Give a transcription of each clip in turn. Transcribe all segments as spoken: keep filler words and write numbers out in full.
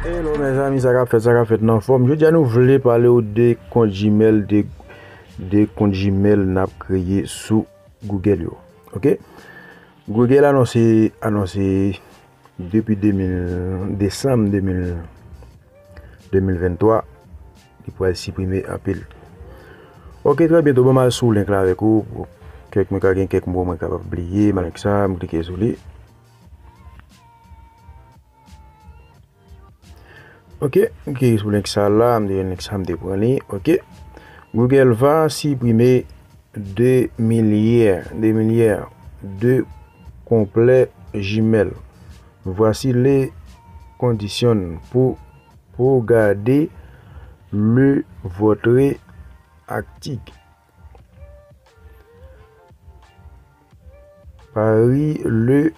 Hello mezanmi, sa k ap fèt, sa k ap fèt nan fòm. Jodi a nou vle pale w de kont Gmail, de, de kont Gmail n ap kreye sou Google yo. Ok? Google anonse, anonse depi de mil, desanm de mil, de mil venntwa, li pral siprime anpil. Ok, trè byento, bon, m al sou link la avèk ou. Kèk mwen ka gen kèk mo mwen kapab bliye, malgre sa, m klike sou li. Ok, m klike sou link sa la, m te jwenn link sa, m te pran li. Ok. Google va supprimer des milliers, des milliers de complets Gmail. Voici les conditions pour, pour garder le votre actif. Paris le,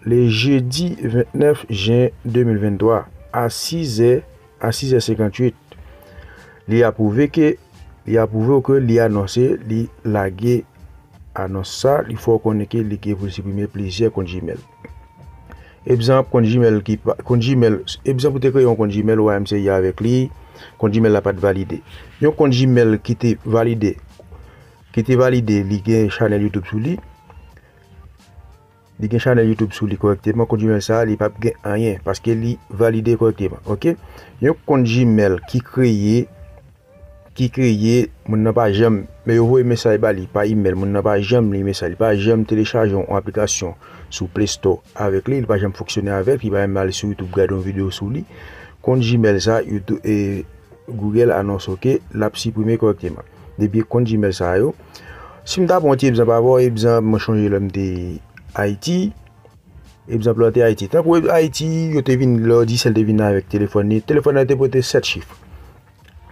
le jeudi vingt-neuf juin deux mille vingt-trois à six heures, à six heures cinquante-huit. Li apwouve ke, li apwouve ke li anonse, li lage anons sa, li fè w konnen ke li gen pou l siprime plizyè kont Gmail. Egzanp, kont Gmail ki pa, kont Gmail, egzanp, ou te kreye yon kont Gmail, ou a M C I avèk li, kont Gmail la pa t valide. Yon kont Gmail ki te valide, ki te valide, li gen chanèl YouTube sou li. Li gen chanèl YouTube sou li kòrèkteman, kont Gmail sa, li p ap gen anyen, paske li valide kòrèkteman. Ok? Yon kont Gmail ki kreye, ki kreye, moun nan pa janm, men yo voye mesaj ba li pa email, moun nan pa janm li mesaj, li pa janm telechaje yon aplikasyon sou Play Store avèk li, li pa janm fonksyone avèk, li pa janm al sou YouTube gade yon videyo sou li. Kont Gmail sa, YouTube, e, Google anonse ke l ap siprime kòrèkteman. Depi kont Gmail sa yo, si m ta pran yon ti egzanp avè w, egzanp, mwen chonje lè m te Ayiti, egzanp, lè w te Ayiti. Tankou Ayiti, yo te vin, lè w Digicel te vin avèk telefòn li, telefòn nan te pote sèt chif.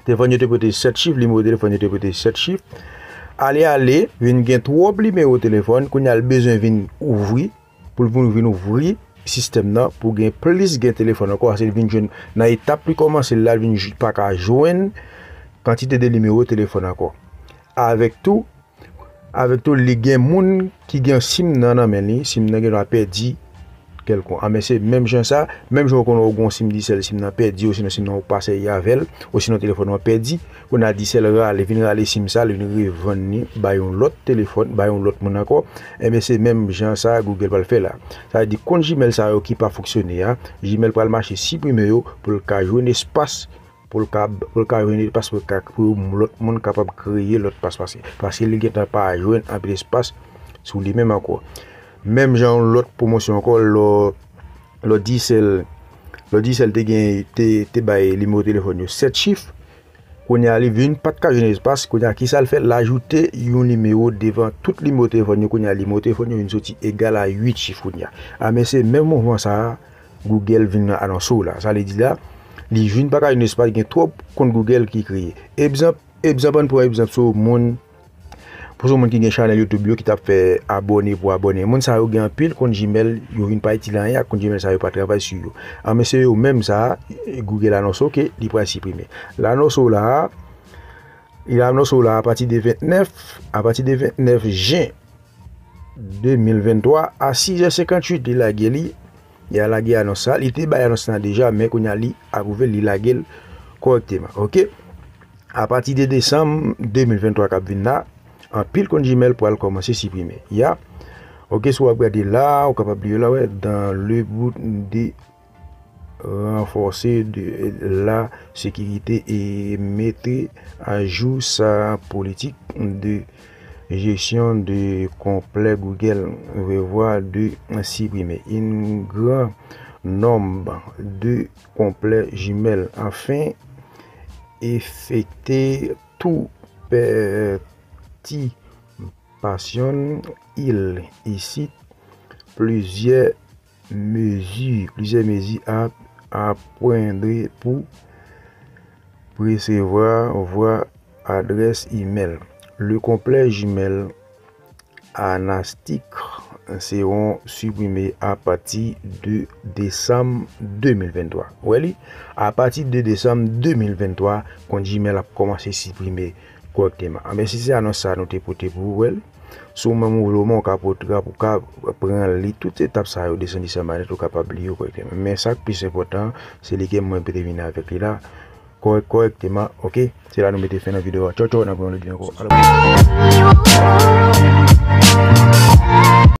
Telefòn yo te pote sèt chif, nimewo telefòn yo te pote sèt chif. Ale, ale, vin gen twòp nimewo telefòn, kounye a l bezwen vin ouvri, pou l vin, vin ouvri sistèm nan, pou gen plis gen telefòn ankò, paske l vin jwenn nan etap li kòmanse la, l vin j-, pa ka jwenn kantite de nimewo telefòn ankò. Avèk tou, avèk tou, li gen moun ki gen sim nan nan men li, sim nan gen dwa pèdi kèlkonk. A, men se menm jan sa, menm jan w konnen w gen yon sim Digicel, sim nan pèdi, osinon sim nan ou pa sèvi avè l, osinon telefòn ou an pèdi, kounye a Digicel rale, vin rale sim sa, li vin revann li, bay yon lòt telefòn, bay yon lòt moun ankò. Enben, se menm jan sa Google pral fè la. Sa vle di, kont Gmail sa yo ki pa fonksyone a, Gmail pral mache siprime yo pou l ka jwenn espas, pou l ka, pou l ka jwenn espas pou l ka, pou lòt moun kapab kreye lòt espas, paske, paske li gentan pa jwenn anpil espas sou li menm ankò. Menm jan yon lòt pwomosyon ankò, lè w, lè w Digicel, lè w Digicel te gen, te, te bay nimewo telefòn yo sèt chif, kounye a li vin pa t ka jwenn espas, kounye a ki sa l fè? L ajoute yon nimewo devan tout nimewo telefòn yo, kounye a nimewo telefòn yo vin soti egal a uit chif kounye a. A, men se menm mouvman sa a, Google vin anonse w la. Sa vle di la, li vin pa ka jwenn espas, gen twòp kont Google ki kreye. Egzanp, egzanp, ann pran egzanp sou moun, pou sou moun ki gen chanèl YouTube yo ki t ap fè abòne pou abòne. Moun sa yo gen anpil kont Gmail, yo vin pa itil anyen ak kont Gmail sa yo, pa travay sou yo. A, men se yo menm sa, Google anonse w ke li pral siprime. L anonse w la, li anonse w la apati de vennèf, apati de vennèf jen de mil venntwa a sizè senkantuit, li lage li, li a lage anons sa, li te bay anons lan deja, men kounye a li apwouve l, li lage l kòrèkteman. Ok? Apati de desanm de mil venntwa k ap vin la, anpil kont Gmail pral kòmanse siprime. Ya. Ok, si w ap gade la, ou kapab li yo la, wè, dans le but de renforcer de la sécurité et mettre à jour sa politique de gestion de complet Google prévoit de supprimer un grand nombre de complets Gmail. Enfin, effecter tout perturbation illicite, plusieurs mesures, plusieurs mesures à, à prendre pour préserver votre adresse email. Le complet Gmail anastik seront supprimés à partir de décembre deux mille vingt-trois. Ou wè li? Apati de desanm de mil venntwa, kont Gmail ap kòmanse siprime kòrèkteman. Anben, si se anons sa nou te pote pou ou, wè l. Si w menm ou vle w men, ou ka pran trap, ou ka pran li, tout etap sa yo, desann li anba nèt, ou kapab li yo kòrèkteman. Men sa k plis enpòtan, se li ke mwen te vin avèk li la, kòrèk, kòrèkteman, oke? Se la nou mete fen nan videyo a. Tchaw, tchaw, n ap wè yon lòt videyo ankò. Alò.